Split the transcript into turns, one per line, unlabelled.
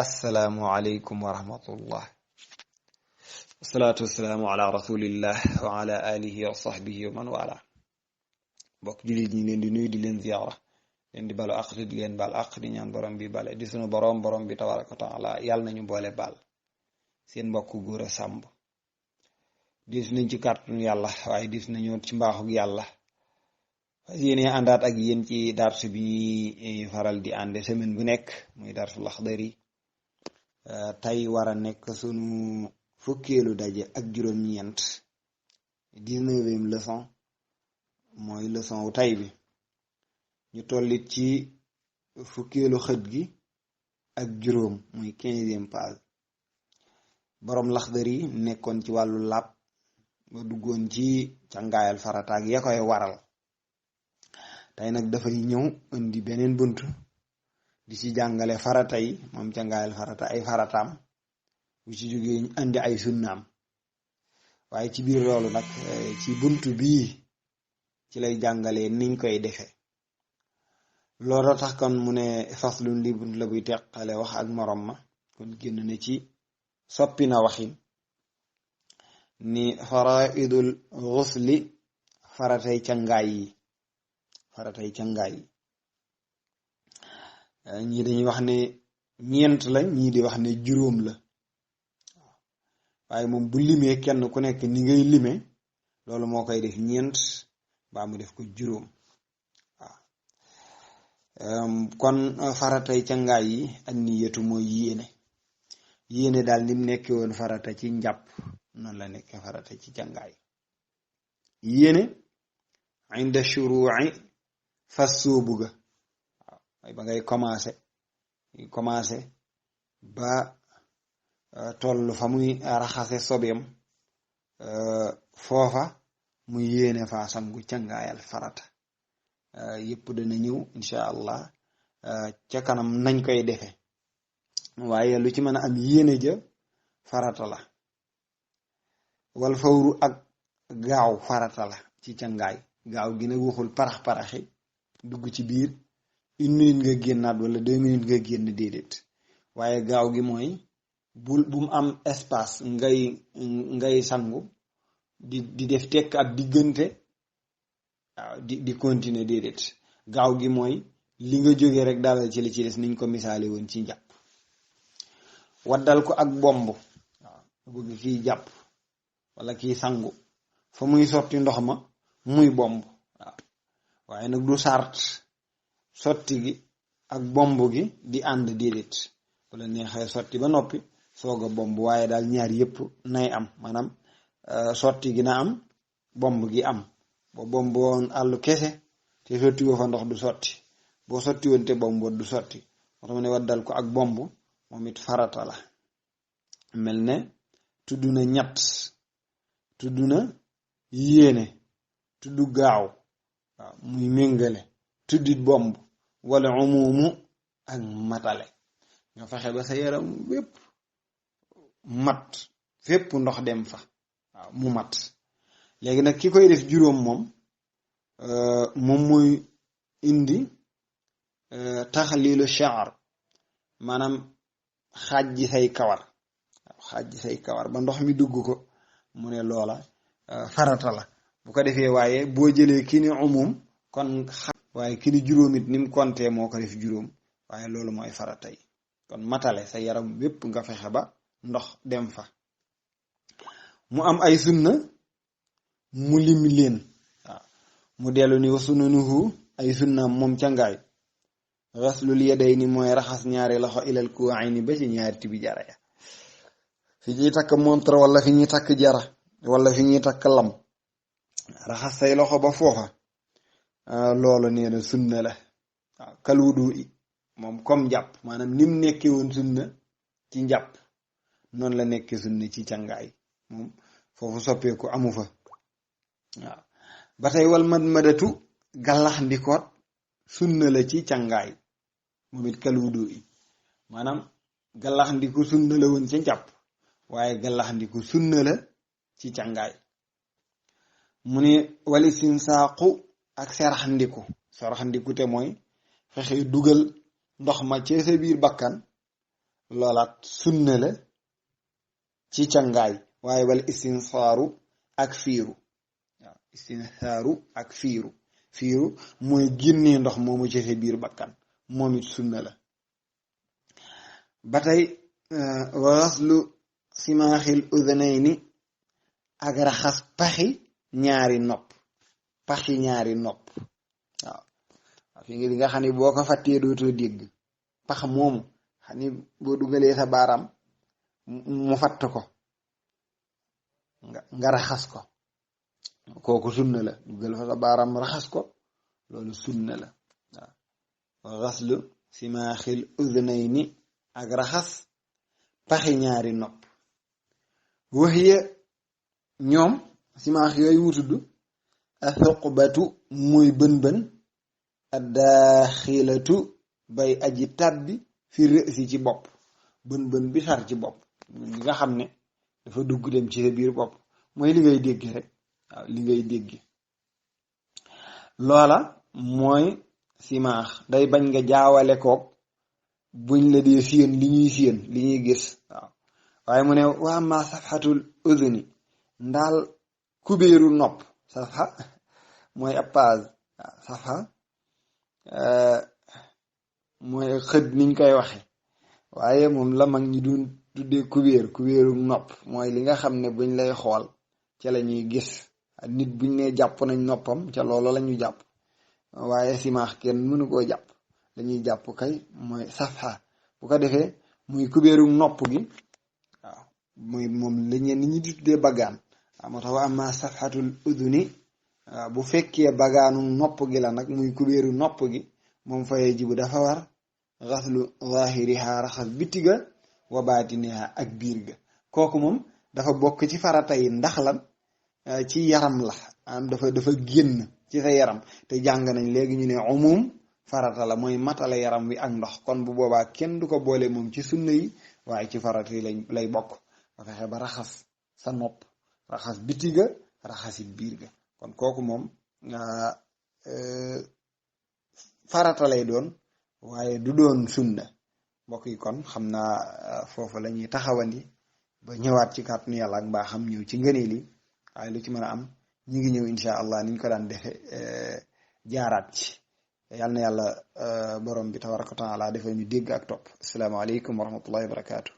assalaamu aleykum wa rahmatullah wasalaatu wasalaamu ala rasulillah wa ala alihi wa sahbihi wa man wala mbokk jullit ñi leen di nuyu di leen ziyaara leen di balu àq di leen baal àq di ñaan borom bi bale di sunu borom bi tabaraka wa taala yàlla nañu boole baal seen mbokk Gora Samb diis nañ ci kàttanu yàlla waaye diis nañu ci mbaaxug yàlla fas yéene àndaat ak yéen ci darsu bi faral di ànde semaine bu nekk muy darsu Laxdari tey war a nekk sunu fukkeelu daje ak juróom-ñeent 19e leçon mooy leçon wu tey bi ñu tollit ci fukkeelu xët gi ak juróom muy 15e page boroom Laxdari nekkoon ci wàllu làpp ba duggoon ci cangaayal farataak ya koy waral tey nag dafay ñëw indi beneen bunt di ci jàngale farata yi moom cangaayal farata ay farataam bu ci jógee andi ay sunnaam waaye ci biir loolu nag ci buntu bii ci lay jàngalee niñ koy defee loolu tax kon mu ne faslun li bunt la buy teqale wax ak morom ma kon génn na ci soppi na waxin ni faraidul ghusli faratay cangaay yi ñii dañuy wax ne ñeent la ñii di wax ne juróom la waaye moom bu limee kenn ku nekk ni ngay lime loolu moo koy def ñeent baa mu def ko juróom kon faratay cangaay yi ak niyatu mooy yéene daal ni mu nekkee woon farata ci njàpp noonu la nekkee farata ci cangaay yéene inda shuru'i fas soobu ga waaw ba ngay commencé ba toll fa muy raxase sobeem foofa muy yéene fa sangu cangaayal farata yëpp dana ñëw insha allah ca kanam nañ koy defe waaye lu ci mën a am yéene ja farata la wal fawru ak gaaw farata la ci cangaay gaaw gi nag waxul parax-paraxi dugg ci biir 1 minute nga génnaat wala 2 minutes nga génn déedéet waaye gaaw gi mooy bu mu am espace ngay sangu di def tekk ab diggante waaw di continuer déedéet gaaw gi mooy li nga jógee rek dalal ci li ci des niñ ko misaale woon ci njàpp waddal ko ak bomb waaw bëgg kiy jàpp wala kiy sangu fa muy sotti ndox ma muy bomb waaw waaye nag du sart sotti gi ak bomb gi di ànd déedéet wala neexee sotti ba noppi soog a bomb waaye daal ñaar yëpp nay am maanaam sotti gi na am bomb gi am boo bomb woon àllu kese te sotti woo fa ndox du sotti boo sotti woon te bomb du sotti moo tax ma ne waddal ko ak bomb moom it farata la mel ne tudd na ñett tudd na yéene tudd gaaw waaw muy méngale tuddit bomb wala umumu ak matale nga fexe ba sa yaram wépp mat fépp ndox dem fa waaw mu mat léegi nag ki koy def juróom moom mooy indi taxlilu sha'r maanaam xaaj ji say kawar ba ndox mi dugg ko mu ne loola farata la bu ko defee waaye boo jëlee ki ni umum kon waaye ki ni juróom it ni mu kontee moo ko def juróom waaye loolu mooy farata yi kon matale sa yaram wépp nga fexe ba ndox dem fa mu am ay sunna mu lim leen waaw mu dellu ni wa sunanuhu ay sunnaam moom cangaay ghaslul yadayni mooy raxas ñaari loxo ilal ku'ayni ba ci ñaari tibi jara ya fi ñuy takk montre wala fi ñuy takk jara wala fi ñuy takk lam raxas say loxo ba foofa loolu nee na sunna la waaw kal wudu i moom comme njàpp maanaam nim nekkee woon sunna ci njàpp noonu la nekkee sunna ci cangaay moom foofu soppeeku amu fa waaw ba tey wal madmadatu gàllax ndikoot sunna la ci cangaay moom it kal wudu i maanaam gàllax ndiku sunna la woon ci njàpp waaye gàllax ndiku sunna la ci cangaay mu ne wali sinsaaqu ak seraxndiku te mooy fexe dugal ndox ma ci sa biir bakkan loolaat sunna la ci cangaay waaye wala istinsaaru ak fiiru waaw istinsaaru ak fiiru mooy génnee ndox moomu ci sa biir bakkan moom it sunna la ba tey wa xaslu simaaxil udunayni ak raxas paxi ñaari nopp waaw fi nga xam ne boo ko fàttee dootoo dégg pax moomu xam ni boo dugalee sa baaraam mu fatt ko nga raxas ko kooku sunna la dugal fa sa baaraam raxas ko loolu sunna la waaw xaslu simaaxil udunayni ak raxas paxi ñaari nopp waxiya ñoom simaax yooyu mu tudd athuqbatu muy bën addaaxilatu bay aji tàbbi fi rësi ci bopp bën bi sar ci bopp li nga xam ne dafa dugg dem ci sa biir bopp mooy li ngay dégg rek waaw li ngay dégg loola mooy simaax day bañ nga jaawale koog buñ la dee séen li ñuy séen li ñuy gis waaw waaye mu ne waa ma safxatul uduni ndaal kubéeru nopp safxa mooy ab page waaw safxa mooy xët niñ koy waxe waaye moom la mag ñi doon tuddee kubéeru nopp mooy li nga xam ne buñ lay xool ca la ñuy gis nit buñ ne jàpp nañ noppam ca loolu la ñu jàpp waaye simaax kenn mënu koo jàpp lañuy jàpp kay mooy safxa bu ko defee muy kubéeru nopp gi waaw muy moom la ñeen nit ñi di tuddee baggaan waaw moo tax wa amma safxatul uduni waaw bu fekkee bagaanu nopp gi la nag muy kubéeru nopp gi moom fayee jibu dafa war xaslu zahiriha raxas bitiga wa baatiniha ak biir ga kooku moom dafa bokk ci farata yi ndax lan ci yaram la am dafa génn ci sa yaram te jàng nañ léegi ñu ne umum farata la mooy matala yaram wi ak ndox kon bu boobaa kenn du ko boole moom ci sunna yi waaye ci farata yi lay bokk ba fexe ba raxas sa nopp raxas bitiga raxasit biir ga kon kooku moom farata lay doon waaye du doon sunna mbokk yi kon xam naa foofu la ñuy taxawandi ba ñëwaat ci kàttanu yàlla ak mbaa xam ñëw ci ngëneel yi waaye lu ci mën a am ñi ngi ñëw incha allah niñ ko daan defe jaaraat ci yal na yàlla borom bi tabaraka wa taala defal ñu dégg ak topp asalaamaaleykum wa rahmatullahi wa barakaatu.